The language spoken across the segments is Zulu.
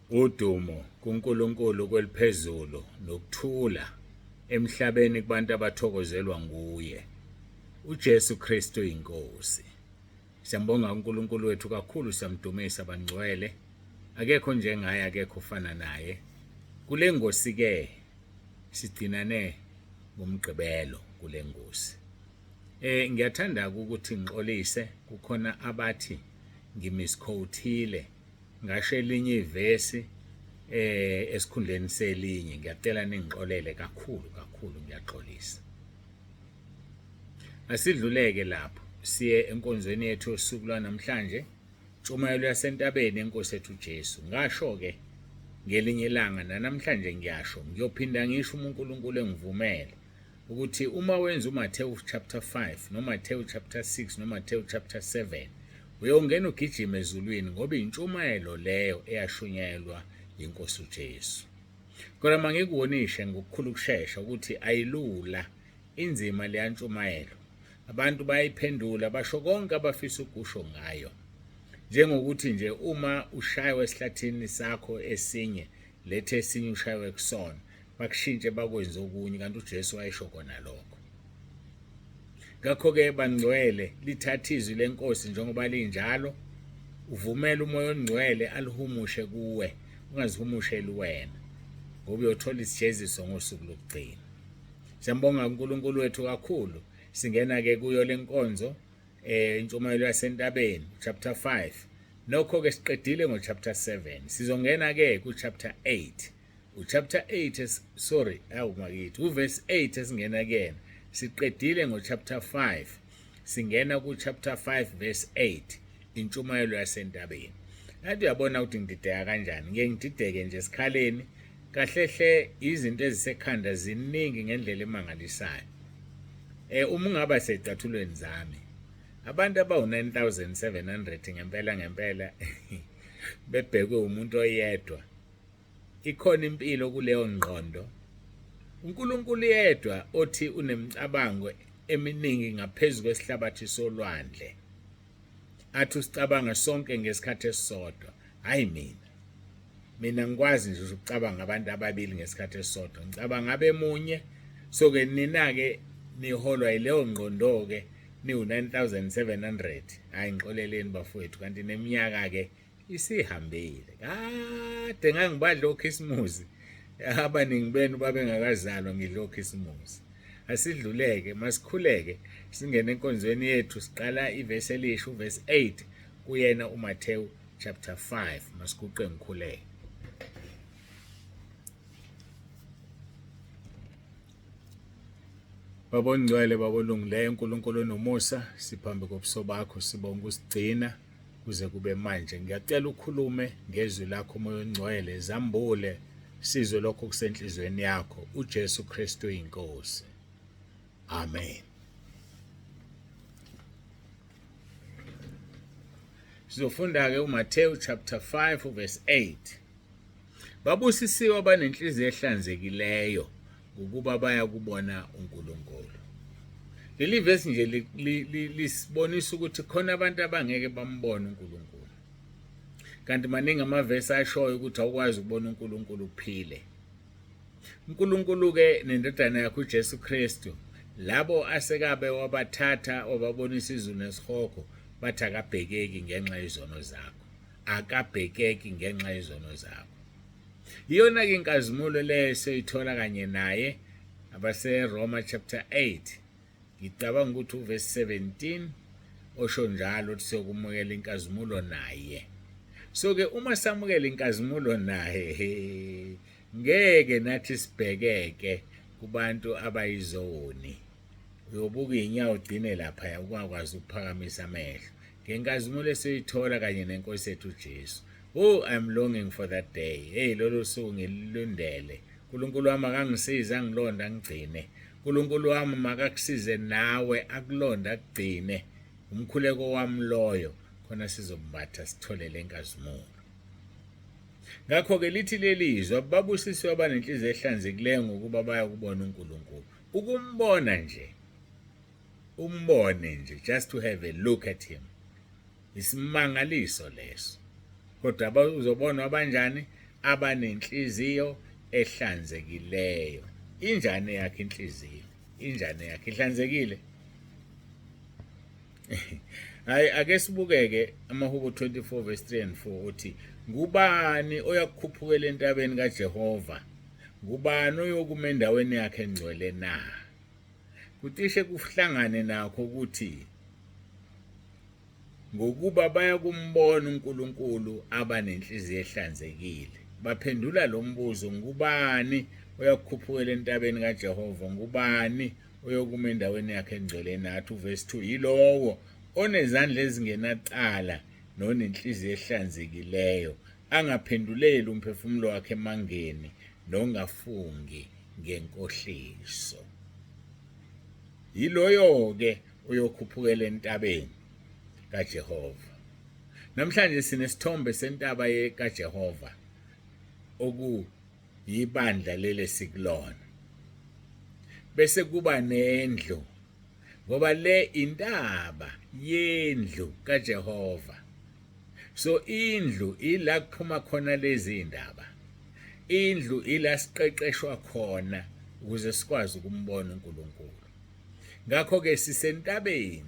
Udumo kuNkulunkulu kweliphezulu nokuthula emhlabeni kubantu abathokozelwa nguye. UJesu Kristu inkosi. Siyambonga uNkulunkulu wethu kakhulu siyamdumisa bangcwele. Akekho njengaye akekho ofana naye. Kule ngosi ke sigcinane ngomgqibelo kule ngosi. Ngiyathanda ukuthi ngixolise kukhona abathi ngimisquotile ngasho elinye ivesi esikhundleni selinye. Ngiyacela ningixolele kakhulu kakhulu ngiyaxolisa. Asidluleke lapho siye enkonzweni yethu yosuku lwanamhlanje, intshumayelo yasentabeni yenkosi yethu uJesu. Ngasho-ke ngelinye ilanga nanamhlanje ngiyasho, ngiyophinda ngisho uma uNkulunkulu engivumela ukuthi uma wenza uMathewu chapter 5 noMathewu chapter 6 noMathewu chapter 7 uyongena ugijima ezulwini ngoba intshumayelo leyo eyashunyayelwa yinkosi uJesu. Kodwa mangikubonishe ngokukhulu ukushesha ukuthi ayilula inzima leya ntshumayelo. Abantu bayayiphendula basho konke abafisa ukusho ngayo. Njengokuthi nje uma ushaywa esihlathini sakho esinye lethe esinye ushaywe kusona bakushintshe bakwenze okunye kanti uJesu wayesho kona lokho. Ngakho-ke bangcwele lithatha izwi lenkosi njengoba linjalo uvumele umoya ongcwele alihumushe kuwe ungazihumusheli wena ngoba uyothola isijeziso ngosuku lokugcina. Siyambonga uNkulunkulu wethu kakhulu. Singena-ke kuyo le nkonzo intshumayelo yasentabeni chapter 5. Nokho ke siqedile ngo chapter 7. Sizongena ke ku chapter 8. U chapter 8 sorry awu makithi u verse 8 esingena kuyena. Siqedile ngo chapter 5. Singena ku chapter 5 verse 8 intshumayelo yasentabeni. Ngathi uyabona ukuthi ngidideka kanjani. Ngeke ngidideke nje esikhaleni. Kahle hle izinto ezisekhanda ziningi ngendlela emangalisayo. Uma ungaba secathulweni zami abantu abawu-9700 ngempela ngempela bebhekwe umuntu oyedwa ikhona impilo kuleyo ngqondo. uNkulunkulu yedwa othi unemicabango eminingi ngaphezu kwesihlabathi solwandle athi usicabanga sonke ngesikhathi esisodwa. Hayi mina ngikwazi nje ukucabanga abantu ababili ngesikhathi esisodwa, ngicabanga abemunye. So ke nina ke niholwa yileyo ngqondo ke niwu-9700. Hayi ngixoleleni bafowethu, kanti neminyaka ke isihambile kade. Ngangibadla okhisimusi, abaningi benu babengakazalwa ngidla okhisimusi. Asidluleke, masikhuleke singene enkonzweni yethu. Siqala ivesi elisha uvesi 8 kuyena uMathewu chapter 5. Masiguqe ngikhuleke. Baba ongcwele, Baba olungileyo, uNkulunkulu onomusa, siphambi kobuso bakho, sibonga ukusigcina kuze kube manje. Ngiyacela ukhulume ngezwi lakho Moya ongcwele, zambule sizwe lokho kusenhlizweni yakho. uJesu Kristu inkosi. Amen. Sizofunda ke uMathewu chapter 5 verse 8. Babusisiwe abanenhliziyo ehlanzekileyo ngokuba baya kubona uNkulunkulu. Leli verse nje lisibonisa ukuthi khona abantu abangeke bambone uNkulunkulu. Kanti maningi amavesi ashoyo ukuthi awukwazi ukubona uNkulunkulu uphile. uNkulunkulu ke nendodana yakhe uJesu Kristu labo asekabe wabathatha wababonisa izulu nesihogo bathi akabhekeki ngenxa yezono zakho, akabhekeki ngenxa yezono zakho. Iyona ke inkazimulo leyo esiyithola kanye naye abaseRoma chapter 8. Ngicabanga ukuthi uverse 17 osho njalo ukuthi siyokumukela inkazimulo naye. So ke uma samukela inkazimulo naye ngeke nathi sibhekeke kubantu abayizoni. Uyobuka inyawo ugcine lapha ungakwazi ukuphakamisa amehlo ngenkazimulo esiyithola kanye nenkosi yethu uJesu. Oh, I'm longing for that day. Hey, lolu suku ngilundele. uNkulunkulu wami akangisize angilonde angigcine. uNkulunkulu wami makakusize nawe akulonde akugcine. Umkhuleko wami loyo khona sizombatha sithole lenkazimulo. Ngakho ke lithi leli zwi babusisiwe abanenhliziyo ehlanzekileyo ngokuba bayakubona uNkulunkulu. Ukumbona nje, umbone nje, just to have a look at him. Isimangaliso leso. Kodwa uzobona abanjani? abanenhliziyo ehlanzekileyo. Injani yakhe inhliziyo? Injani yakhe ihlanzekile? Hayi, ake sibukeke amaHubo 24 verse 3 and 4 uthi, ngubani oyakukhuphukela entabeni kaJehova? Ngubani oyokuma endaweni yakhe engcwele na? Kucishe kuhlangane nakho ukuthi ngokuba bayakumbona uNkulunkulu abanenhliziyo ehlanzekile. Baphendula lo mbuzo, ngubani oyakukhuphukela entabeni kaJehova? Ngubani oyokuma endaweni yakhe engcwele? Nathi uverse 2, yilowo onezandla ezingenacala nonenhliziyo ehlanzekileyo, angaphenduleli umphefumulo wakhe emangeni, nongafungi ngenkohliso. Yiloyo-ke uyokhuphukela entabeni kaJehova. Namhlanje sinesithombe sentaba kaJehova okuyibandla leli sikulona. Bese kuba nendlu ngoba le intaba yendlu kaJehova. So indlu ila kuphuma khona lezi indaba. Indlu ila siqeqeshwa khona ukuze sikwazi ukumbona uNkulunkulu. Ngakho-ke sisentabeni,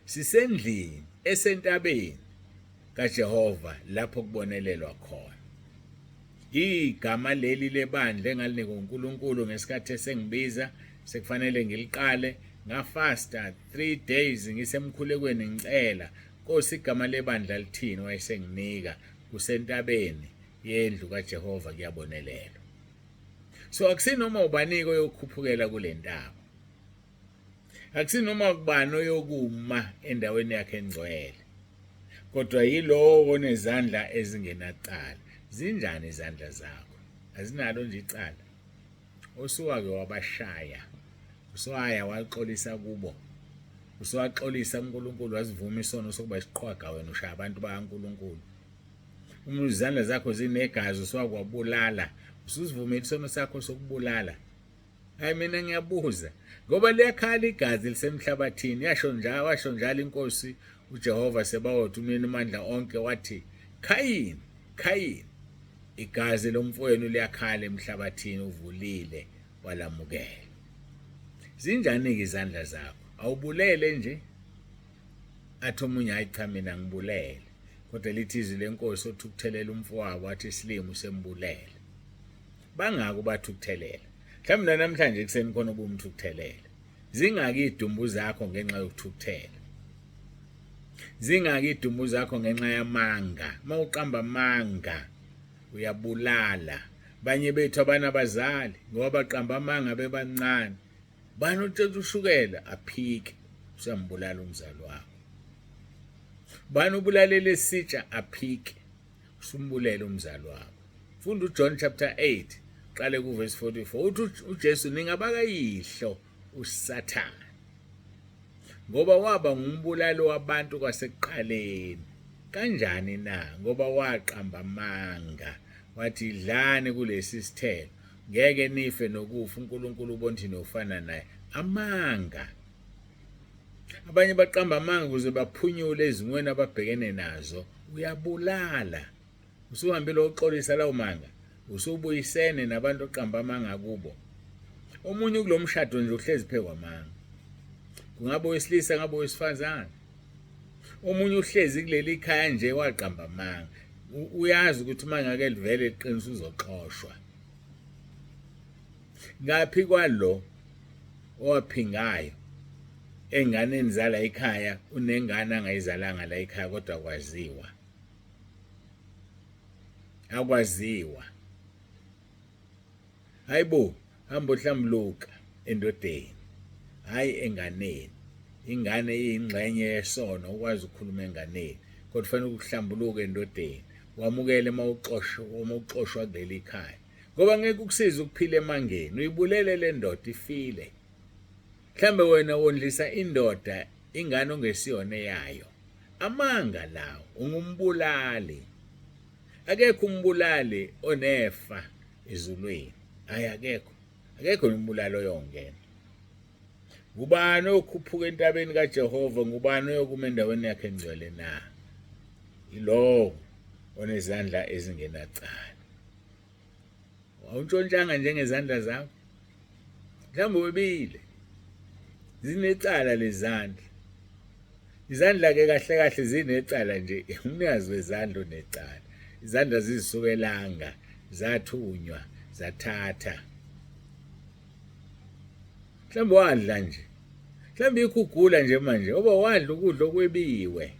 sisendlini esentabeni kaJehova lapho kubonelelwa khona. Igama leli lebandla engalinikwa uNkulunkulu ngesikhathi esengibiza sekufanele ngiliqale, ngafasta 3 days ngisemkhulekweni ngicela Nkosi igama lebandla lithini, wayesenginika kusentabeni yendlu kaJehova kuyabonelelwa. So akusinoma ubanike oyokhuphukela kule ntaba, akusinoma kubani oyokuma endaweni yakhe engcwele, kodwa yilowo onezandla ezingenacala. Zinjani izandla zakho? Azinalo nje icala? Osuwake wabashaya, usuwaya waxolisa kubo, usuwaxolisa kuNkulunkulu, wasivuma isono sokuba isiqhwaga, wena ushaya abantu bakaNkulunkulu. Uma izandla zakho zinegazi usuwakwabulala, usuzivumile isono sakho sokubulala. Hayi, mina ngiyabuza ngoba liyakhala igazi lisemhlabathini. Yasho njalo, washo njalo inkosi uJehova Sebawoti umnini mandla onke, wathi, Khayini, Khayini, igazi lomfowenu liyakhala emhlabathini, uvulile walamukela. Zinjani-ke izandla zakho? Awubulele nje? Athi omunye, hayi cha, mina ngibulele. Kodwa lithi izwi lenkosi, othukuthelela umfowabo wathi isilima usembulele. Bangaki ubathukuthelela? Mhlawumbe namhlanje ekuseni khona ubumthukuthelele. Zingaki idumbu zakho ngenxa yokuthukuthela? Zingaki idumbu zakho ngenxa yamanga? Mawuqamba amanga uyabulala. Banye bethu abanabazali ngoba baqamba amanga bebancane. Bani otshela ushukela aphike, usambulala umzali wakho. Bani ubulalela esitsha aphike, usumbulele umzali wakho. Funda uJohn chapter 8 qale kuverse 44, uthi uJesu, ningabakayihlo uSathane ngoba waba ngumbulali wabantu kwasekuqaleni. Kanjani na? Ngoba waqamba amanga wathi, dlani kulesi sithelo ngeke nife nokufa, uNkulunkulu ubona ukuthi nofana naye. Amanga. Abanye baqamba amanga ukuze baphunyule ezimweni ababhekene nazo. Uyabulala. Usuhambile uxolisa lawo manga, usubuyisene nabantu oqamba amanga kubo. Omunye kulo mshado nje uhlezi phe kwamanga, kungabe owesilisa ngabe owesifazane. Omunye uhlezi kuleli khaya nje waqamba amanga, uyazi ukuthi uma ngake livele iqiniso uzoxoshwa. Ngaphi kwalo owaphingayo enganeni zala ekhaya, unengane angayizalanga la ekhaya kodwa kwaziwa, akwaziwa. Hayibo, hamba ohlambuluka endodeni, hayi enganeni. Ingane iyingxenye yesono, ukwazi ukukhuluma enganeni, kodwa kufanele ukuhlambuluka endodeni, wamukele uma uxoshwa, uma uxoshwa kuleli khaya, ngoba ngeke ukusize ukuphila emangeni. Uyibulele le ndoda, ifile. Mhlambe wena wondlisa indoda ingane ongesiyona eyayo. Amanga lawo, ungumbulali. Akekho umbulali onefa ezulwini. Hayi, akekho, akekho umbulali oyongena. Ngubani okhuphuka entabeni kaJehova? Ngubani oyokuma endaweni yakhe engcwele na? Yilowo Onezandla ezingenacala. Awuntshontshanga njengezandla zakho. Mhlawumbe webile. Zinecala lezandla. Izandla ke kahle kahle zinecala nje, umnikazi wezandla onecala. Izandla zizisukelanga, zathunywa, zathatha. Mhlawumbe wadla nje. Mhlawumbe yikho ugula nje manje, oba wadla ukudla okwebiwe.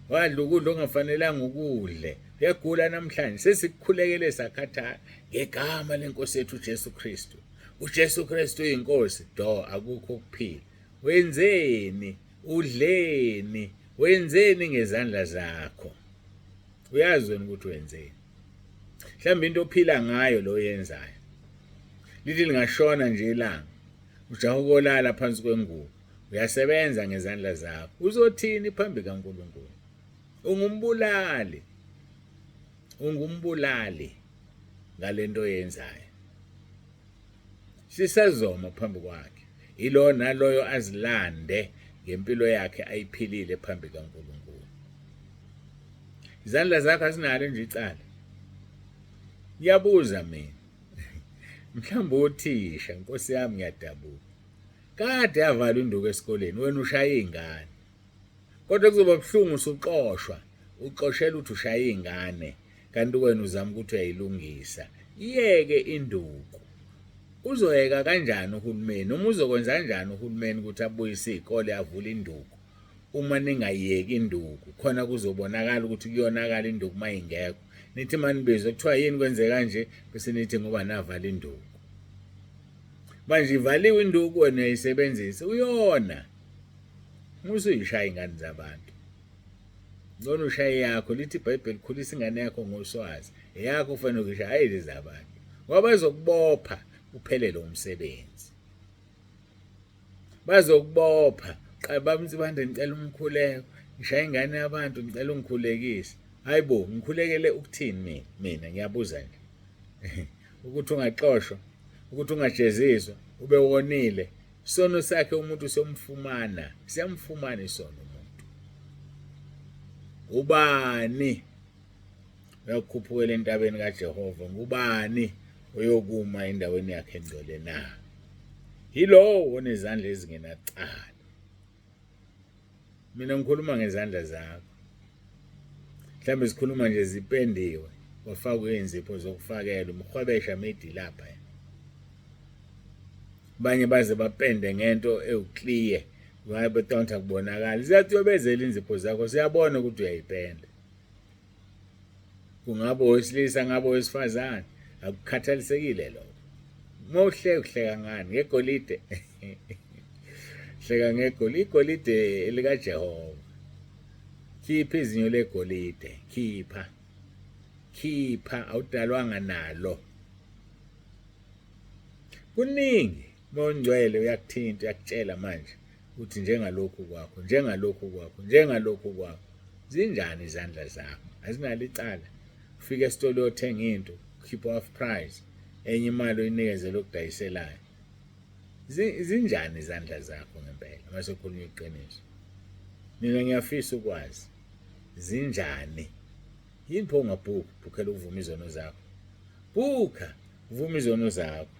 Wadla ukudla ongafanelanga ukudle. Uyagula namhlanje, sesikukhulekele sakhathala ngegama lenkosi yethu uJesu Kristu. UJesu Kristu uyinkosi, do akukho ukuphila. Wenzeni? Udleni? Wenzeni ngezandla zakho? Uyazi wena ukuthi wenzeni. Mhlawumbe into ophila ngayo lo yenzayo. Lithi lingashona nje ilanga, ujaha ukolala phansi kwengubo. Uyasebenza ngezandla zakho. Uzothini phambi kaNkulunkulu? Ungumbulali. Ungumbulali ngalento oyenzayo. Sisazoma phambi kwakhe. Ilo naloyo azilande ngempilo yakhe ayiphilile phambi kaNkulunkulu. Izandla zakho azinalo nje icala. Ngiyabuza mina. Mhlawumbe othisha, Nkosi yami ngiyadabuka. Kade yavalwa induku esikoleni, wena ushaya iy'ngane. Kodwa kuzoba buhlungu usuxoshwa, uxoshela ukuthi ushaya iy'ngane, kanti wena uzama ukuthi uyayilungisa. Iyeke induku. Uzoyeka kanjani uhulumeni noma uzokwenza kanjani uhulumeni ukuthi abuyise iy'kole avule induku uma ningayiyeki induku khona kuzobonakala ukuthi kuyonakala induku uma ingekho nithi manibizwe kuthiwa yini kwenzeka kanje bese nithi ngoba navala induku manje ivaliwe induku wena uyayisebenzisa uyona musuyishaya ingane zabantu ngcono ushaye yakho lithi iBhayibheli khulisa ingane yakho ngoswazi eyakho ufanele ukuyishaya hayi lezi abantu ngoba bazokubopha uphelele umsebenzi bazokubopha bamthi bande ngicela umkhuleko ngishaya ingane yabantu ngicela ungikhulekise hayi bo ngikhulekele ukuthini mina mina ngiyabuza nje ukuthi ungaxoshwa ukuthi ungajeziswa ube wonile sono sakhe umuntu siyomfumana siyamfumana isono umuntu ubani uyakukhuphukela entabeni kaJehova ngubani oyokuma endaweni yakhe engcwele na yilowo onezandla ezingenacala mina ngikhuluma ngezandla zakho mhlawumbe sikhuluma nje zipendiwe wafakwa izinzipho zokufakela umhwebesha made lapha abanye baze bapende ngento ewukliye ngabe betonta kubonakala ziyacwebezela inzipho zakho siyabona ukuthi uyayipenda Kungabe owesilisa ngabe owesifazane akukhathalisekile lokho. Uma uhleka uhleka ngani ngegolide? Hleka ngegolide, igolide likaJehova. Khipha izinyo legolide, khipha. Khipha awudalwanga nalo. Kuningi mongcwele uyakuthinta uyakutshela manje uthi njengalokhu kwakho njengalokhu kwakho njengalokhu kwakho zinjani izandla zakho azinalo icala ufike esitolo uyothenga into ukhipha half price enye imali oyinikezela okudayiselayo zinjani izandla zakho ngempela mase khulunywa iqiniso mina ngiyafisa ukwazi zinjani yini pho ungabhuki bhukhela ukuvuma izono zakho bhukha uvuma izono zakho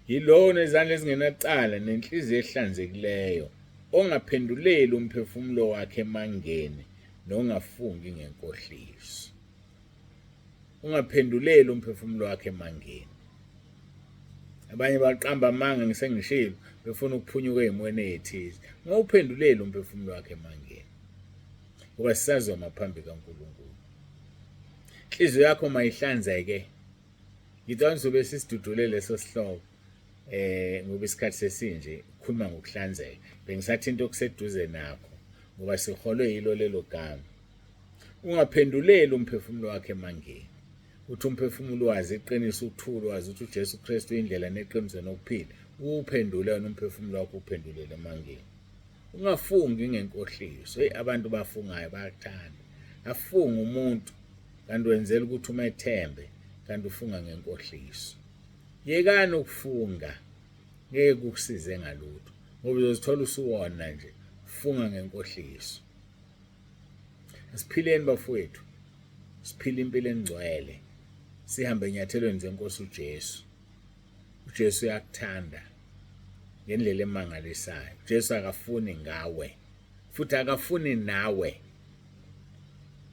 Yilowo nezandla ezingenacala nenhliziyo ehlanzekileyo, ongaphenduleli umphefumulo wakhe emangeni nongafungi ngenkohliso. Ungaphenduleli umphefumulo wakhe emangeni. Abanye baqamba amanga ngisengishilo befuna ukuphunyuka ezimweni ezithize. Ungawuphenduleli umphefumulo wakhe emangeni. Ngoba sisazoma phambi kaNkulunkulu. Inhliziyo yakho mayihlanzeke. Ngicabanga sobe sisidudule leso sihloko eh ngoba isikhathi sesinje ukukhuluma ngokuhlanzeka bengisathi into okuseduze nakho ngoba siholwe yilo lelo gama ungaphenduleli umphefumulo wakhe emangeni uthi umphefumulo wazi iqiniso uthule wazi ukuthi uJesu Kristu indlela neqiniso nokuphila uwuphendule wena umphefumulo wakho uphendulele emangeni ungafungi ngenkohliso hey abantu bafungayo bayakuthanda afunga umuntu kanti wenzela ukuthi umethembe kanti ufunga ngenkohliso yekani ukufunga ngeke kukusize ngalutho ngoba uzozithola usuwona nje ufunga ngenkohliso asiphileni bafowethu Siphila impilo engcwele. Sihambe enyathelweni zenkosi uJesu. uJesu uyakuthanda ngendlela emangalisayo. uJesu akafuni ngawe futhi akafuni nawe.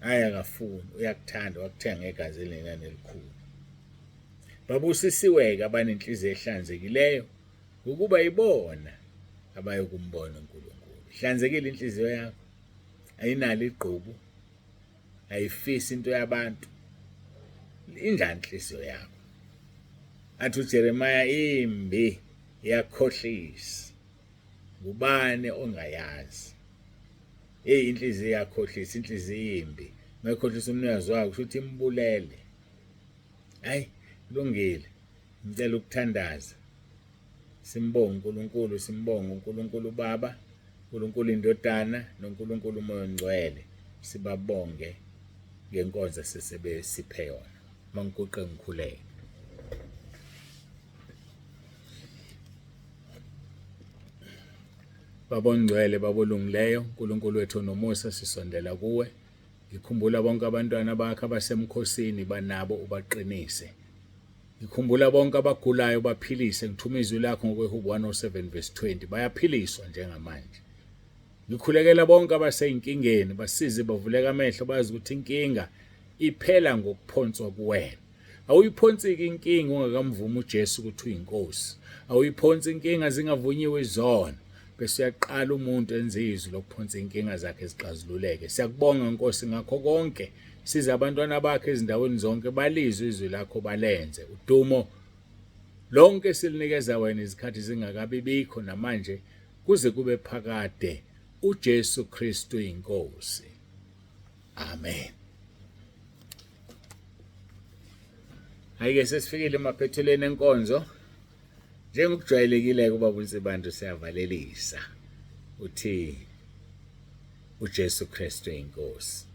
Hayi akafuni, uyakuthanda, wakuthenga ngegazi elinenani elikhulu. Babusisiwe-ke abanenhliziyo ehlanzekileyo, ngokuba yibona abayokumbona uNkulunkulu. Ihlanzekile inhliziyo yakho, ayinalo igqubu, ayifisi into yabantu. Injani inhliziyo yakho? Athi uJeremiya imbi iyakhohlisa. Ngubani ongayazi? Hey inhliziyo iyakhohlisa, inhliziyo imbi. Mayikhohlisa umnikazi wayo kusho ukuthi imbulele. Hayi kulungile. Ngicela ukuthandaza. Simbonge uNkulunkulu, simbonge uNkulunkulu uBaba, uNkulunkulu iNdodana noNkulunkulu uMoya oNgcwele. Sibabonge ngenkonzo sesebesiphe yona. Mangiguqe ngikhuleke. Baba ongcwele, Baba olungileyo, uNkulunkulu wethu onomusa, sisondela kuwe. Ngikhumbula bonke abantwana bakho abasemkhosini banabo ubaqinise. Ngikhumbula bonke abagulayo baphilise, ngithuma izwi lakho ngokweHubo 107 verse 20. Bayaphiliswa njengamanje. Ngikhulekela bonke abaseyinkingeni, basize bavuleka amehlo bazi ukuthi inkinga iphela ngokuphonswa kuwena. Awuyiphonsiki inkinga ungakamvumi uJesu ukuthi uyinkosi. Awuyiphonsi inkinga zingavunyiwe izono. Bese uyaqala umuntu enze izwi lokuphonsa inkinga zakhe zixazululeke. Siyakubonga Nkosi ngakho konke. Siza abantwana bakhe ezindaweni zonke balizwe izwi lakho balenze. Udumo lonke silinikeza wena izikhathi zingakabi bikho namanje kuze kube phakade. uJesu Kristu inkosi. Amen. Hayi-ke sesifikile emaphethelweni enkonzo. Njengokujwayelekile ubaba uNsibande siyavalelisa. Uthi uJesu Kristu inkosi.